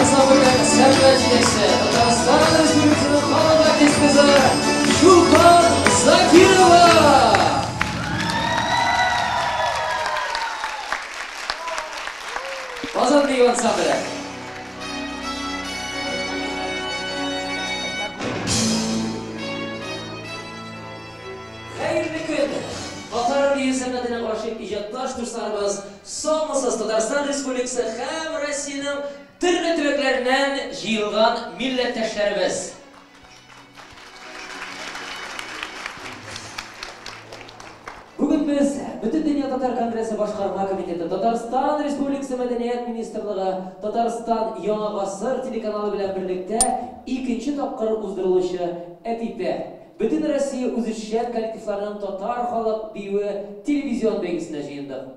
Ансамбльнең сәнгать җитәкчесе, Татарстан Республикасының халык артисткасы Чулпан Закирова! Казан бию ансамбле. Хәерле көн! Татар бию сәнгатенә гашыйк иҗатташ дусларыбыз, саумысыз, Татарстан Республикасы һәм Россиянең төрле төбәкләреннән җыелган милләттәшләребез! Бүген без, Бөтендөнья татар конгрессы Башкарма комитеты, Татарстан Республикасы Мәдәният министрлыгы, Татарстан Яңа гасыр телеканалы белән берлектә икенче тапкыр уздырылучы Әпипә, Бөтенроссия үзешчән коллективларының татар халык биюе телевизион бәйгесенә җыендык.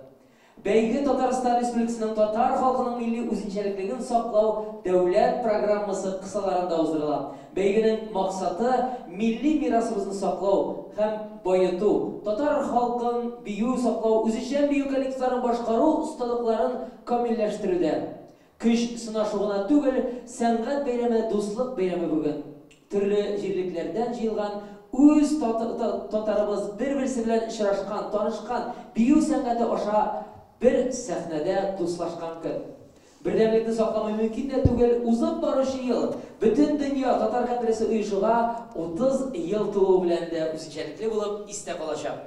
Бәйге Татарстан Республикасының татар халкының милли үзенчәлеклеген саклау дәүләт программасы кысаларында уздырыла. Бәйгенең максаты, милли мирасыбызны саклау һәм баету, татар халкын бию саклау, үзешчән бию коллективларын башкару осталыкларын камилләштерүдә. Көч сынашу гына түгел, сәнгать бәйрәме, дуслык бәйрәме бүген. Төрле җирлекләрдән җыелган үз татарыбыз бер-берсе белән очрашкан, танышкан, бию сәнгате аша бер сәхнәдә дуслашкан көн. Бердәмлекне сакламый мөмкин дә түгел, узып баручы ел Бөтендөнья татар конгрессы оешуга 30 ел тулуы белән дә үзенчәлекле булып истә калачак.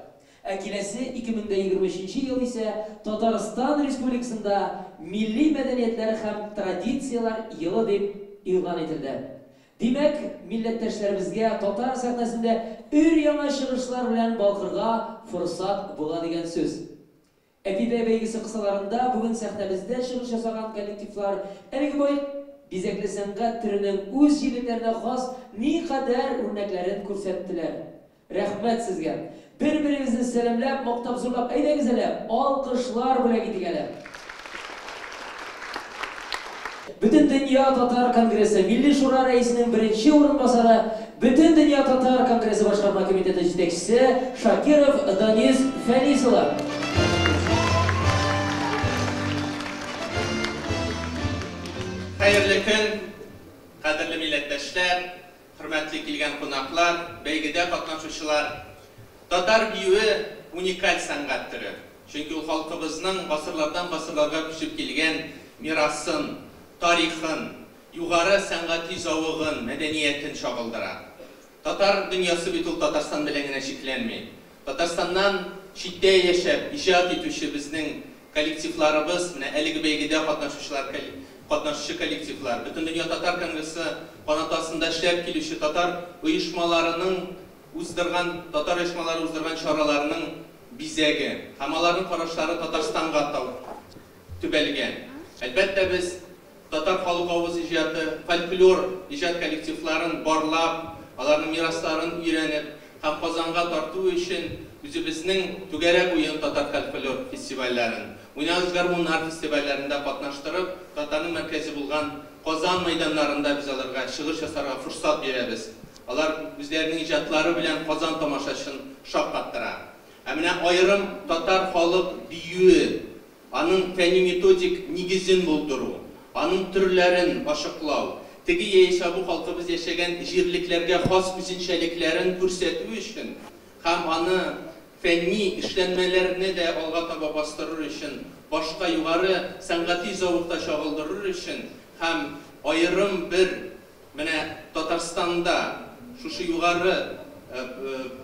Ә киләсе 2023 нче ел исә Татарстан Республикасында Милли мәдәниятләр һәм традицияләр елы дип игълан ителде. Димәк, милләттәшләребезгә татар сәхнәсендә өр-яңа чыгышлар белән балкырга форсат була дигән сүз. Әпипә бәйгесе кысаларында бүген сәхнәбездә чыгыш ясаган коллективлар әлеге бай бизәкле сәнгать төренең үз җирлекләренә хас никадәр үрнәкләрен күрсәттеләр. Рәхмәт сезгә! Бер-берегезне сәламләп, мактап, зурлап, әйдәгез әле, алкышлар бүләк итик әле! Бөтендөнья татар конгрессы Милли Шура рәисенең беренче урынбасары, Бөтендөнья татар конгрессы башкарма комитеты җитәкчесе Шакиров Данис Фәнис улы. Хәерле көн, кадерле милләттәшләр, хөрмәтле килгән кунаклар, бәйгедә катнашучылар! Татар биюе, уникаль сәнгать төре. Чөнки ул халкыбызның гасырлардан гасырларга күчеп килгән мирасын, тарихын, югары сәнгати зәвыгын, мәдәниятен чагылдыра. Татар дөньясы бит ул Татарстан белән генә чикләнми. Татарстаннан читтә яшәп, иҗат итүче безнең коллективларыбыз, менә әлеге бәйгедә катнашучылар, катнашучы коллективлар, Бөтендөнья татар конгрессы канаты астында эшләп килүче татар оешмаларының уздырган, татар оешмалары уздырган чараларның бизәге һәм аларның карашлары Татарстанга төбәлгән. Әлбәттә, без татар халык авыз иҗаты, фольклор иҗат коллективларын барлап, аларның мирасларын өйрәнеп һәм Казанга тарту өчен үзебезнең Түгәрәк уен татар фольклор фестивальләрен, Уйнагыз гармуннар фестивальләрендә катнаштырып, татарның мәркәзе булган Казан мәйданнарында без аларга чыгыш ясарга форсат бирәбез. Алар үзләренең иҗатлары белән Казан тамашачысын шаккаттыра. Ә менә аерым татар халык биюе, аның фәнни-методик нигезен булдыру, аның төрләрен ачыклау, теге яисә бу халкыбыз яшәгән җирлекләргә хас үзенчәлекләрен күрсәтү өчен һәм аны фәнни эшләнмәләрне дә алга таба бастырыр өчен, башка югары сәнгати зәвыкта чагылдырыр өчен һәм аерым бер Менә Татарстанда шушы югары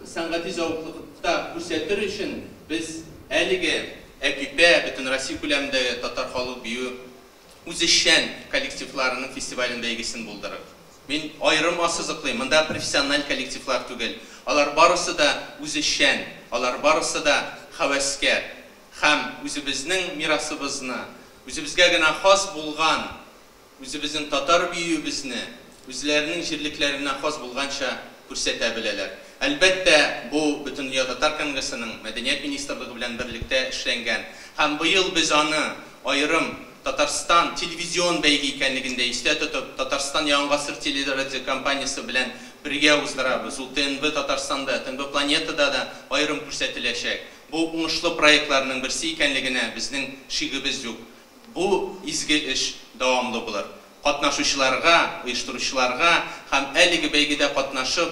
сәнгати зәвыклыкта күрсәтер өчен без әлеге Әпипә Бөтенроссия күләмендәге татар халык бию үзешчән коллективларының фестивален бәйгесен булдырык. Мин аерым ассызыклыйм, монда профессиональ коллективлар түгел, алар барысы да үзешчән, алар барысы да һәвәскәр һәм үзебезнең мирасыбызны, үзебезгә генә хас булган Үзебезнең татар биюебезне үзләренең җирлекләренә хас булганча күрсәтә беләләр. Әлбәттә, бу Бөтендөнья татар конгрессының Мәдәният министрлыгы белән берлектә эшләнгән һәм быел без аны аерым Татарстан телевизион бәйге икәнлеген дә истә тотып, Татарстан Яңа гасыр телерадиокомпаниясе белән бергә уздырабыз. Ул ТНВ Татарстанда, ТНВ Планетада да аерым күрсәтеләчәк. Бу уңышлы проектларның берсе икәнлегенә безнең шигебез юк. Бу изге эш дәвамлы булыр. Катнашучыларга, оештыручыларга һәм әлеге бәйгедә катнашып,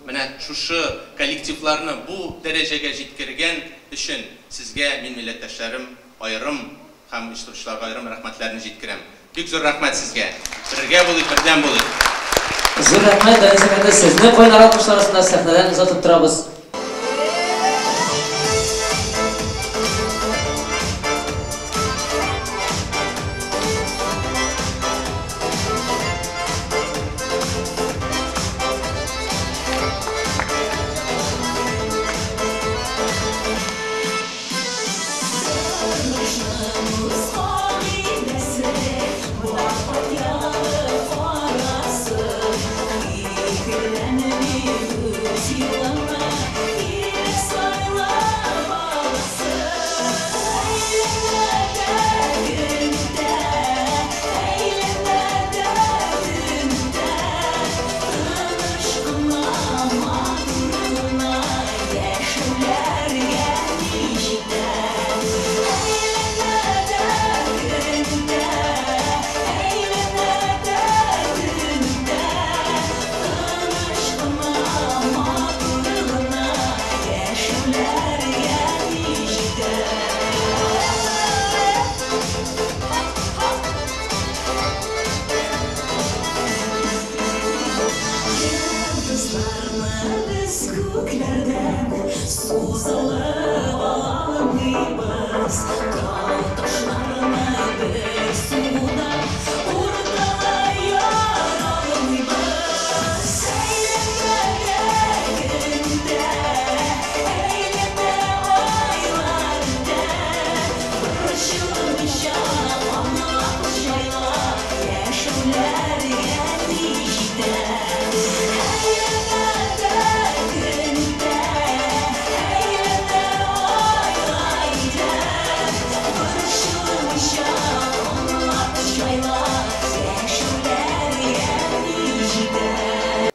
менә шушы коллективларны бу дәрәҗәгә җиткергән өчен сезгә мин, милләттәшләрем, аерым һәм оештыручыларга аерым рәхмәтләрне җиткерәм. Бик зур рәхмәт сезгә. Бергә булыйк, бердәм булыйк. Зур рәхмәт, Данис әфәнде, сезне кайнар алкышлар астында сәхнәдән озатып торабыз.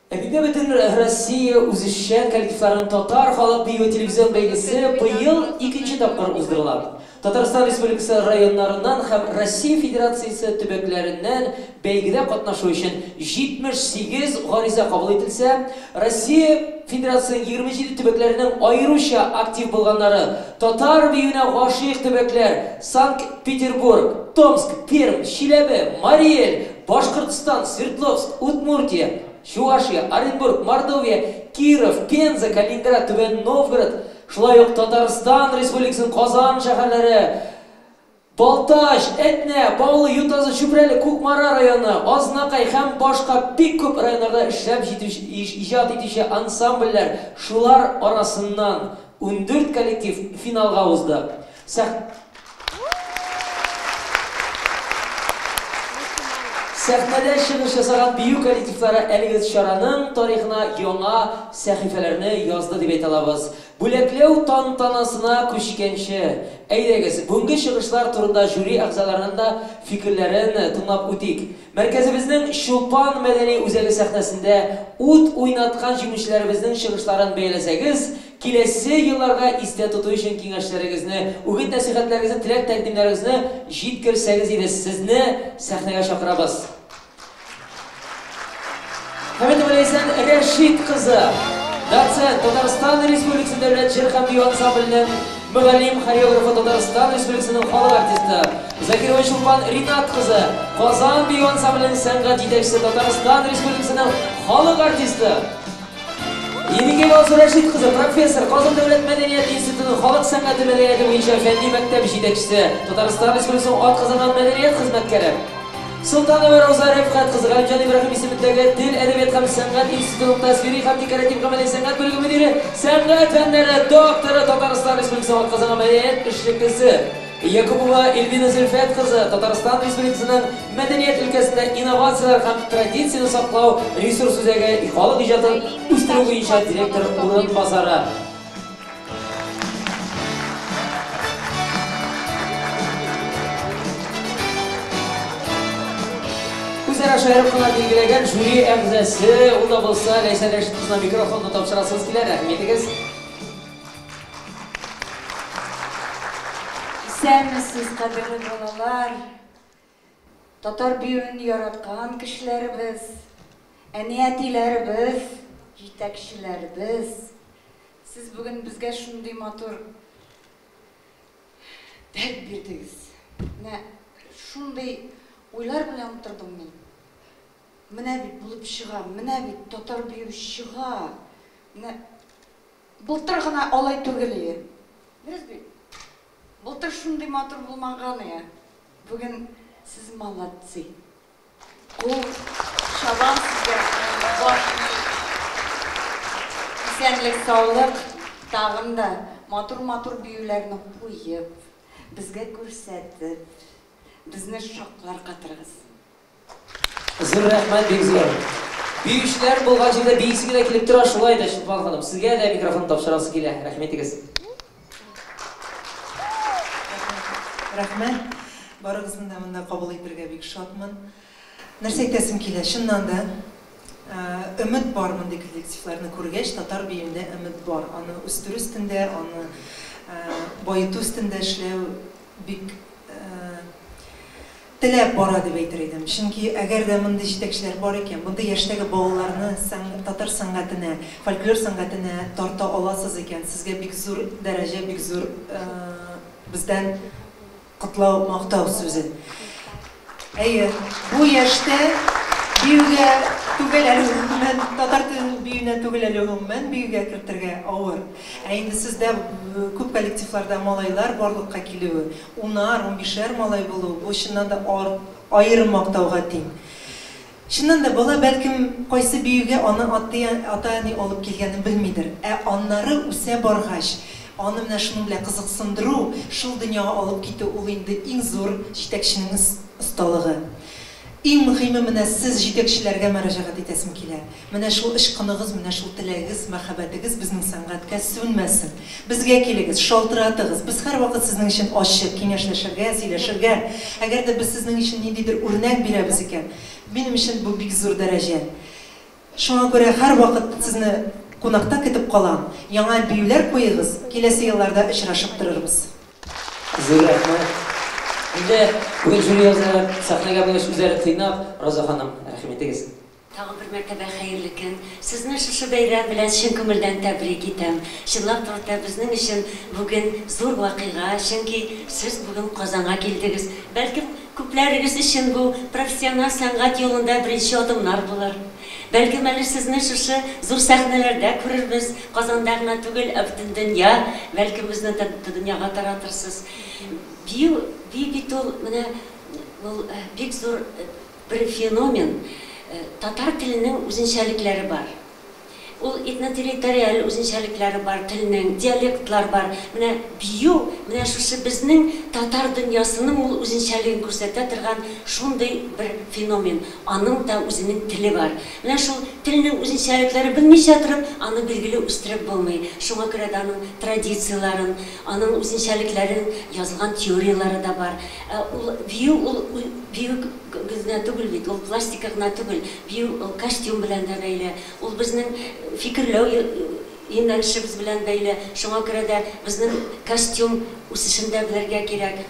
Әбидә бөтен Россия үзешчән коллективларының татар халык биюе телевизион бәйгесе быел икенче тапкыр уздырыла. Татарстан Республикасы районнарыннан һәм Россия Федерациясе төбәкләреннән бәйгедә катнашу өчен 78 гариза кабул ителсә, Россия Федерациясенең 27 төбәкләренең аеруча актив булганнары, татар биюенә гашыйк төбәкләр, Санкт-Петербург, Томск, Пермь, Чиләбе, Марий Эл, Башкортстан, Свердловск, Удмуртия, Чувашия, Оренбург, Мордовия, Киров, Пенза, Калининград, Түбән Новгород, шулай ук Татарстан Республикасының Казан шәһәрләре, Балтач, Әтнә, Баулы, Ютазы, Чүпрәле, Кукмара районы, Азнакай һәм башка бик күп районнарда эшләп иҗат итүче ансамбльләр, шулар арасыннан 14 коллектив финалга узды. Сәхнәдә чыгыш ясаган бию коллективлары әлеге чараның тарихына яңа сәхифәләрне язды дип әйтә алабыз. Бүләкләү тантанасына күчкәнче, әйдәгез, бүгенге чыгышлар турында жюри әгъзаларының да фикерләрен тыңлап үтик. Мәркәзебезнең Чулпан мәдәни үзәге сәхнәсендә ут уйнаткан җиңүчеләребезнең чыгышларын бәяләсәгез, киләсе елларга истә тоту өчен киңәшләрегезне, үгет-нәсыйхәтләрегезне, теләк-тәкъдимнәрегезне җиткерсәгез иде. Сезне сәхнәгә чакырабыз. Хәмитова Ләйсән Рәшит кызы, доцент, Татарстан Республикасы Дәүләт җыр һәм бию ансамбленең мөгаллим хореографы, Татарстан Республикасының халык артисты. Закирова Чулпан Ринат кызы, Казан бию ансамбленең сәнгать җитәкчесе, Татарстан Республикасының халык артисты. Еникеева Алсу Рәшит кызы, профессор, Казан дәүләт мәдәният институтының халык сәнгате мәдәнияте буенча фәнни мәктәп җитәкчесе, Татарстан Республикасының атказанган мәдәният хезмәткәре. Солтанова Рауза Рәфкать кызы, Галимҗан Ибраһим исемендәге тел, әдәбият һәм сәнгать институтының тасвири һәм декоратив-гамәли сәнгать бүлеге мөдире, сәнгать фәннәре докторы, Татарстан Республикасының атказанган мәдәният эшлеклесе. Якупова Эльвина Зөлфәт кызы, Татарстан Республикасының мәдәният өлкәсендә инновацияләр һәм традицияне саклау ресурс үзәге халык иҗатын үстерү буенча директор урынбасары. Үзара шаярып кына билгеләгән жюри әгъзасы, ул да булса Ләйсән Рәшит кызына микрофонны тапшырасыбыз килә, рәхим итегез. Исәнмесез, кадерле балалар. Татар биюен яраткан кешеләребез, әни-әтиләребез, җитәкчеләребез, сез бүген безгә шундый матур дәрт бирдегез. Менә шундый уйлар белән утырдым мин. Менә бит булып чыга, менә бит татар биюе чыга. Менә былтыр гына алай түгел ие. Дөрес бит? Былтыр шундый матур булмаган ие. Бүген сез молодцы. Кул чабам сезгә, баш иеп. Исәнлек, саулык, тагын да матур-матур биюләрне куеп, безгә күрсәтеп, безне шаклар катырыгыз. Зур рәхмәт, бик зур. Биючеләр булган җирдә биисе генә килеп тора, шулай да, Чулпан ханым, сезгә дә микрофон тапшырасы килә, рәхим итегез. Рәхмәт. Барыгызны да монда кабул итергә бик шатмын. Нәрсә әйтәсем килә, чыннан да, өмет бар мондый коллективларны күргәч, татар биюендә өмет бар. Аны үстерү өстендә, аны баету өстендә эшләү бик теләп бара дип әйтер идем. Чөнки әгәр дә мондый җитәкчеләр бар икән, мондый яшьтәге балаларны татар сәнгатенә, фольклор сәнгатенә тарта аласыз икән, сезгә бик зур дәрәҗә, бик зур бездән котлау, мактау сүзе. Әйе, бу яшьтә биюгә түгел әле гомумән, татар телен биюенә түгел әле гомумән биюгә кертергә авыр. Ә инде сездә күп коллективларда малайлар барлыкка килүе, унар, унбишәр малай булу, бу чыннан да аерым мактауга тиң. Чыннан да, бала, бәлкем, кайсы биюгә аны ата-әни алып килгәнен белмидер. Ә аннары үсә баргач, аны менә шуның белән кызыксындыру, шул дөньяга алып китү, ул инде иң зур җитәкченең осталыгы. Иң мөхиме, менә сез җитәкчеләргә мөрәҗәгать итәсем килә. Менә шул очкыныгыз, менә шул теләгегез, мәхәббәтегез безнең сәнгатькә сүнмәсен. Безгә килегез, шалтыратыгыз, без һәрвакыт сезнең өчен ачык, киңәшләшергә, сөйләшергә. Әгәр дә без сезнең өчен ниндидер үрнәк бирәбез икән, минем өчен бу бик зур дәрәҗә. Шуңа күрә һәрвакыт сезне кунакта көтеп калам. Яңа биюләр куегыз, киләсе елларда очрашып торырбыз. Зур рәхмәт. Инде бүген жюри әгъзалары сәхнәгә менгәч үзләре тыйнак, Роза ханым, рәхим итегез. Тагын бер мәртәбә хәерле көн! Сезне шушы бәйрәм белән чын күңелдән тәбрик итәм. Чынлап торып та безнең өчен бүген зур вакыйга, чөнки сез бүген Казанга килдегез. Бәлкем, күпләрегез өчен бу профессиональ сәнгать юлында беренче адымнар булыр. Бәлкем әле сезне шушы зур сәхнәләрдә күрербез, Казанда гына түгел, ә бөтен дөнья, бәлкем безне дөньяга таратырсыз. Бию, бию бит ул менә ул бик зур бер феномен. Татар теленең үзенчәлекләре бар. Ул этнотерриториаль үзенчәлекләре бар телнең, диалектлар бар. Менә бию, менә шушы безнең татар дөньясының ул үзенчәлеген күрсәтә торган шундый бер феномен. Аның да үзенең теле бар. Менә шул телнең үзенчәлекләре белмичә торып, аны билгеле үстереп булмый. Шуңа күрә дә аның традицияләрен, аның үзенчәлекләрен язылган теорияләре дә бар. Ә ул бию ул бию генә түгел бит, ул пластика гына түгел. Бию ул костюм белән дә бәйле. Ул безнең фикерләү юнәлешебез белән бәйле. Шуңа күрә дә безнең костюм үсешен дә белергә кирәк.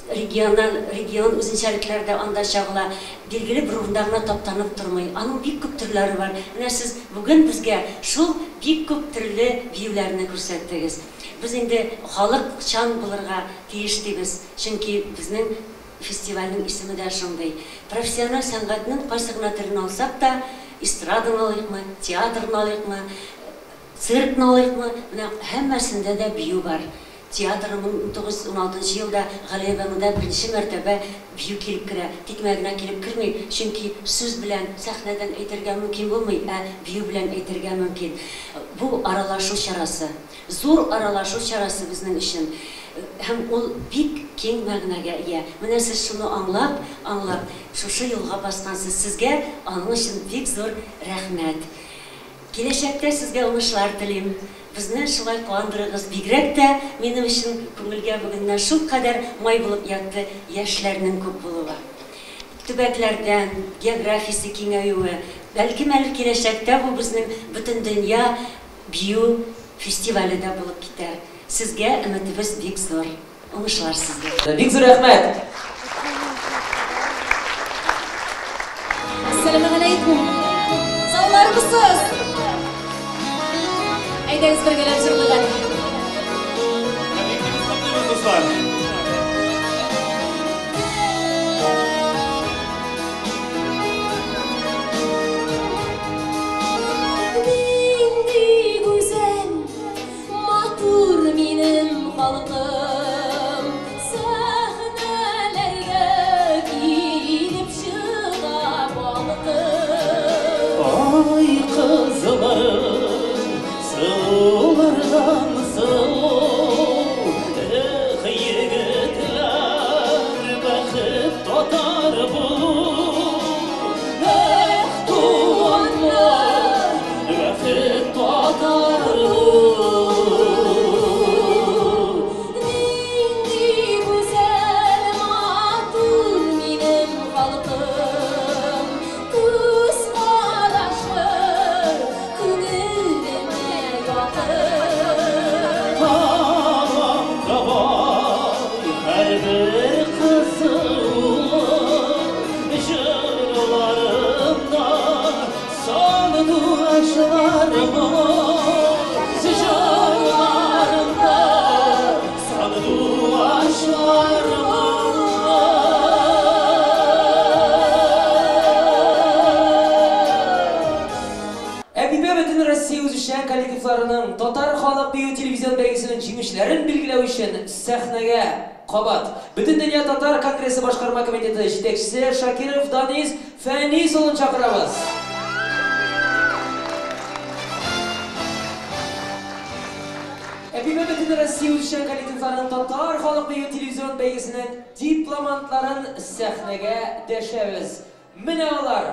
Региональ, регион үзенчәлекләре дә анда чагыла. Билгеле бер урында гына таптанып тормый. Аның бик күп төрләре бар. Менә сез бүген безгә шул бик күп төрле биюләрне күрсәттегез. Без инде халыкчан булырга тиеш дибез, чөнки безнең Фестивальнең исеме дә шундый. Профессиональ сәнгатьнең кайсы гына төрен алсак та, эстраданы алыйкмы, театрны алыйкмы, циркны алыйкмы, менә һәммәсендә дә бию бар. Театр 1916 нчы елда Галиябануда беренче мәртәбә бию килеп керә. Тикмә генә килеп керми, чөнки сүз белән сәхнәдән әйтергә мөмкин булмый, ә бию белән әйтергә мөмкин. Бу аралашу чарасы. Зур аралашу чарасы безнең өчен һәм ул бик киң мәгънәгә ия. Менә сез шуны аңлап, аңлап, шушы юлга баскансыз. Сезгә аның өчен бик зур рәхмәт. Киләчәктә сезгә уңышлар телим. Безне шулай куандырыгыз. Бигрәк тә минем өчен күңелгә бүгеннән шулкадәр май булып ятты яшьләрнең күп булуы. Төбәкләрдән, географиясе киңәюе. Бәлкем әле киләчәктә бу безнең бөтендөнья Бию фестивале дә булып китәр. Сезгә өметебез бик зур. Уңышлар сезгә. Бик зур рәхмәт! Җырларымда сандугачлар моңы, җырларымда сандугачлар моңы. Әпипә бөтен Россия үзешчән коллективларының татар халык бию телевизион бәйгесенең җиңүчеләрен билгеләү өчен сәхнәгә кабат Бөтендөнья татар конгрессы башкарма комитеты җитәкчесе Шакиров Данис Фәнис улын чакырабыз. Әпипә бөтен Россия үзешчән коллективларының татар халык бию телевизион бәйгесенең дипломантларын сәхнәгә дәшәбез. Менә алар!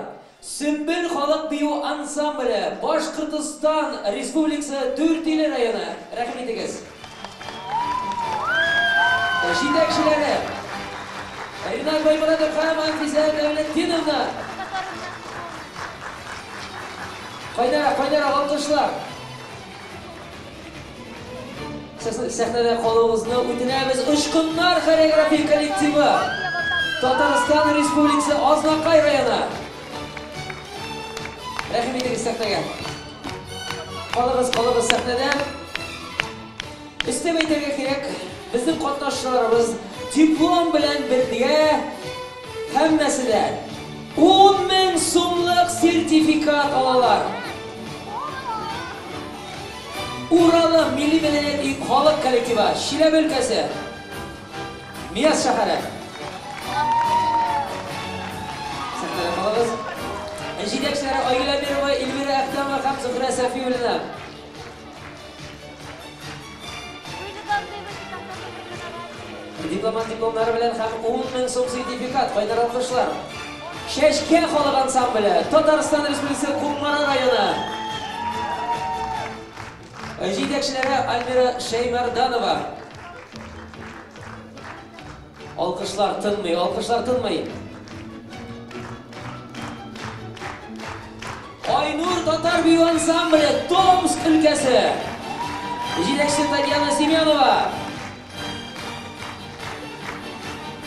Сөмбел халык бию ансамбле, Башкортостан Республикасы Дүртөйле районы. Рәхим итегез. Җитәкчеләре Ринат Байморатов һәм Анфисә Дәүләтдиновна. Кайнар, кайнар алкышлар. Сәхнәдә калуыгызны үтенәбез. Очкыннар хореография коллективы. Татарстан Республикасы Азнакай районы. Рәхим итегез сәхнәгә. Калыгыз, калыгыз сәхнәдә. Өстәп әйтергә кирәк, безнең катнашчыларыбыз диплом белән бергә һәммәсе дә 10 мең сумлык сертификат алалар. Уралым милли мәдәният өй халык коллективы, Чиләбе өлкәсе, Мияс шәһәре. Сәхнәдә калыгыз. Җитәкчеләре Айгөл Әмирова, Эльвира Әхтәмова һәм Зөһрә Сафиуллина. Дипломант дипломнары белән һәм 10 мең сум сертификат, кайнар алкышлар. Чәчкә халык ансамбле, Татарстан Республикасы Кукмара районы. Җитәкчеләре Альмира Шәймәрданова. Алкышлар тынмый, алкышлар тынмый. Айнур татар бию ансамбле, Томск өлкәсе. Җитәкчесе Татьяна Семенова.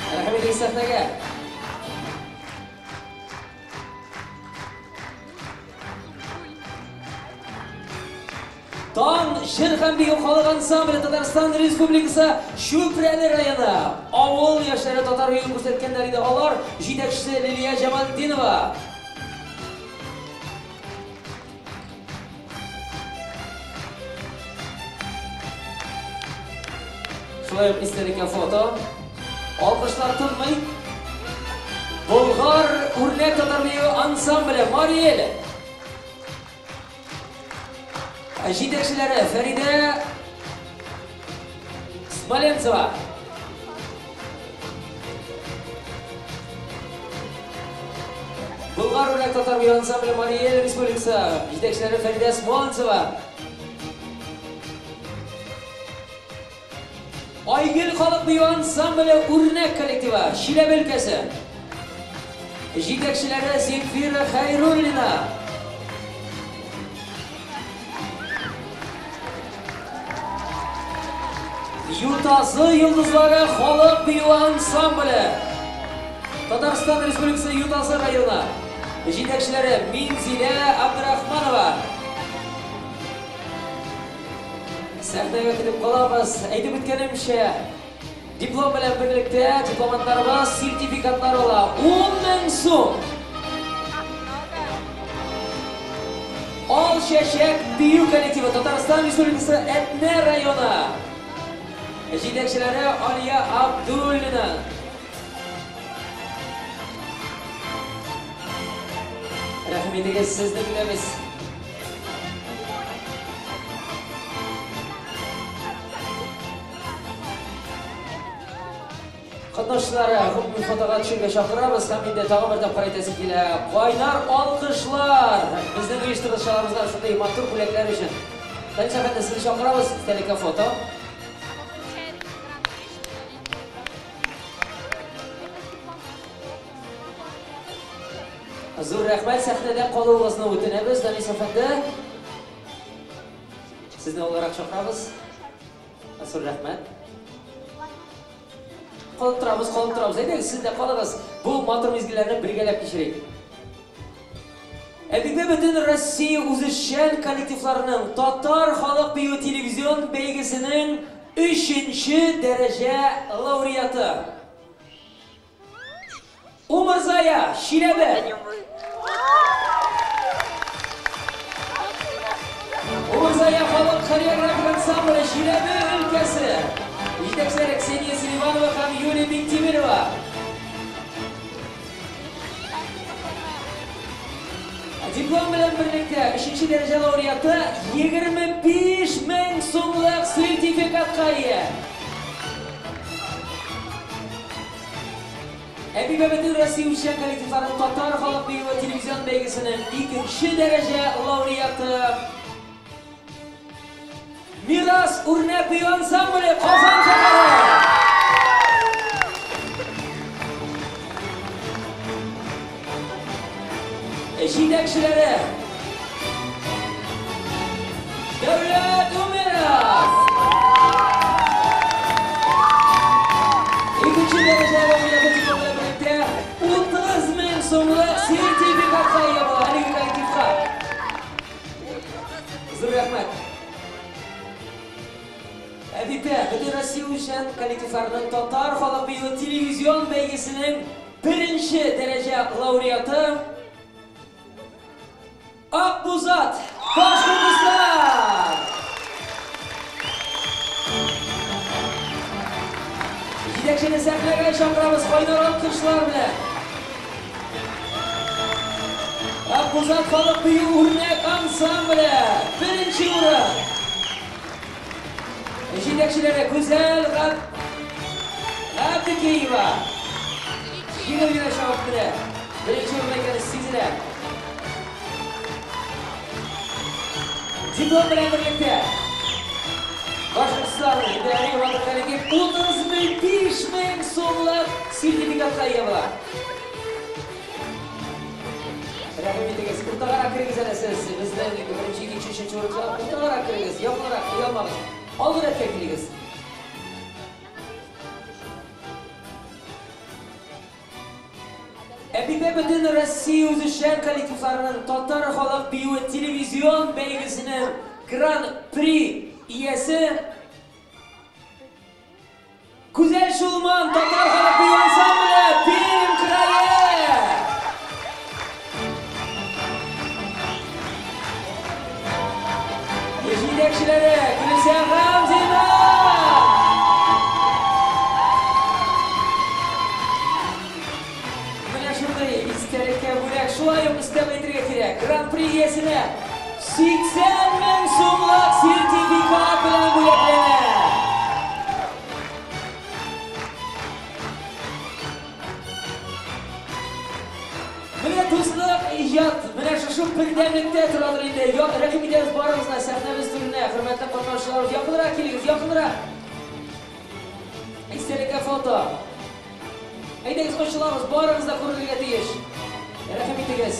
Рәхим итегез сәхнәгә. Таң җыр һәм бию халык ансамбле Татарстан Республикасы Чүпрәле районы. Авыл яшьләре татар биюен күрсәткәннәр иде алар. Җитәкчесе Лилия Җамалтдинова. Шулай ук истәлеккә фото. Алкышлар тынмый. Болгар үрнәк татар бию ансамбле Мариэль. Җитәкчеләре Фәридә Смоленцева. Болгар үрнәк татар бию ансамбле Мариэль Республикасы. Җитәкчеләре Фәридә Смоленцева. Айгөл халык бию ансамбле үрнәк коллективы, Чиләбе өлкәсе. Җитәкчеләре Земфира Хәйруллина. Ютазы йолдызлары халык бию ансамбле. Татарстан Республикасы Ютазы районы. Җитәкчеләре Минзилә Абдрахманова. Сәхнәгә көтеп калабыз. Әйтеп үткәнемчә, диплом белән берлектә дипломантларыбыз сертификатлар ала. 10 мең сум. Ал чәчәк бию коллективы Татарстан Республикасы Әтнә районы. Җитәкчеләре Алия Абдуллина. Рәхим итегез, сезне көтәбез. Катнашчылары гомуми фотога төшергә чакырабыз һәм инде тагын бер тапкыр әйтәсе килә. Кайнар алкышлар безнең оештыручыларыбызга шундый матур бүләкләр өчен. Данис әфәнде, сезне чакырабыз, истәлеккә фото. Зур рәхмәт, сәхнәдә калуыгызны үтенәбез, Данис әфәнде. Сезне алгарак чакырабыз. Зур рәхмәт. Калып торабыз, калып торабыз. Әйдәгез, сез дә калыгыз. Бу матур мизгелләрне бергәләп кичерик. Әпипә бөтен Россия үзешчән коллективларының татар халык биюе телевизион бәйгесенең өченче дәрәҗә лауреаты. Умырзая, Чиләбе. Умырзая халык хореографик ансамбле Чиләбе өлкәсе. Җитәкчеләре Ксения Селиванова һәм Юлия Биктимирова. Диплом белән берлектә өченче дәрәҗә лауреаты 25 мең сумлык сертификатка ия. Әпипә бөтен Россия үзешчән коллективларының татар халык биюе телевизион бәйгесенең икенче дәрәҗә лауреаты Мирас үрнәк бию ансамбле Казан шәһәре. Җитәкчеләре Дәүләт Умеров. Икенче дәрәҗә лауреаты диплом белән берлектә 30 мең сумлык сертификатка ия була әлеге коллективка. Зур рәхмәт. Әпипә бөтен Россия үзешчән коллективларының татар халык биюе телевизион бәйгесенең беренче дәрәҗә лауреаты Акбузат, Башкортостан! Җитәкчене сәхнәгә чакырабыз кайнар алкышлар белән. Акбузат халык бию үрнәк ансамбле беренче урын. Җитәкчеләре Гүзәл Габдикеева. Җиңел генә чабып менә. Беренче урын икәне сизелә. Диплом белән берлектә Башкортстан идарә ватан коллектив 35 мең сумлык сертификатка ия була. Рәхим итегез, уртагарак керегез әле сез. Безнең беренче, икенче, өченче урынга уртагарак керегез, якынрак, оялмагыз. Алгы рәткә килегез. Әпипә бөтен Россия үзешчән коллективларының татар халык биюе телевизион бәйгесенең гран-при иясе Гүзәл Чулман татар халык бию ансамбле Пермь крае. Җитәкчеләре Гөлүсә Гамзина. Менә шундый истәлеккә бүләк. Шулай ук өстәп әйтергә кирәк, гран-при иясенә 80 мең сумлык сертификат белән бүләкләнә. Менә дуслык, иҗат, менә шушы бердәмлектә торадыр инде. Рәхим итәбез барыгызны сәхнәбез түренә, хөрмәтле катнашучыларыбыз, якынрак килегез, якынрак. Истәлеккә фото. Әйдәгез, ачылабыз, барыгыз да күренергә тиеш. Рәхим итегез.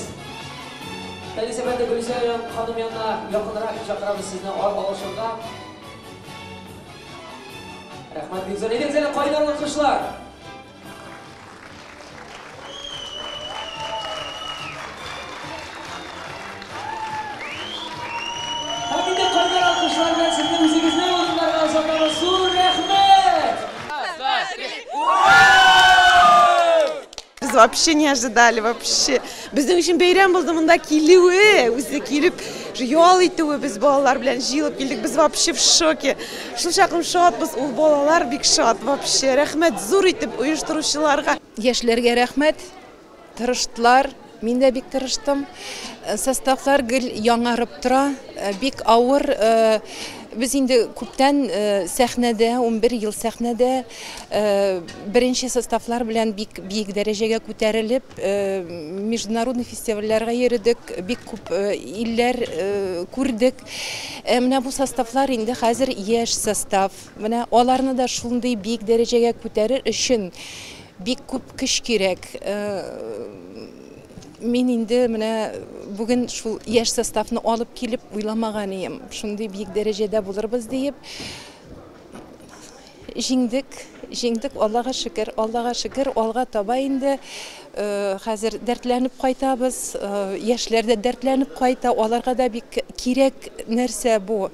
Фәнис әфәнде, Гөлүсә ханым янына якынрак чакырабыз сезне алышырга. Рәхмәт бик зур. Әйдәгез әле кайнар алкышлар. Һәм инде кайнар алкышлар белән сезне үзегезнең урыннарга озатабыз. Зур рәхмәт! Без вообще не ожидали, вообще. Безнең өчен бәйрәм булды монда килүе, үзе килеп ял итүе, без балалар белән җыелып килдек, без вообще в шоке. Шул чаклы шатбыз, ул балалар бик шат вообще. Рәхмәт зур итеп оештыручыларга. Яшьләргә рәхмәт, тырыштылар, мин дә бик тырыштым. Составлар гел яңарып тора, бик авыр. Без инде күптән сәхнәдә, 11 ел сәхнәдә, беренче составлар белән бик биек дәрәҗәгә күтәрелеп, международный фестивальләргә йөрдек, бик күп илләр күрдек. Менә бу составлар инде хәзер яшь состав. Менә аларны да шундый биек дәрәҗәгә күтәрер өчен бик күп көч кирәк. Мин инде менә бүген шул яшь составны алып килеп уйламаган идем. Шундый биек дәрәҗәдә булырбыз диеп. Җиңдек, җиңдек, Аллага шөкер, Аллага шөкер, алга таба инде. Хәзер дәртләнеп кайтабыз, яшьләр дә дәртләнеп кайта, аларга да бик кирәк нәрсә бу.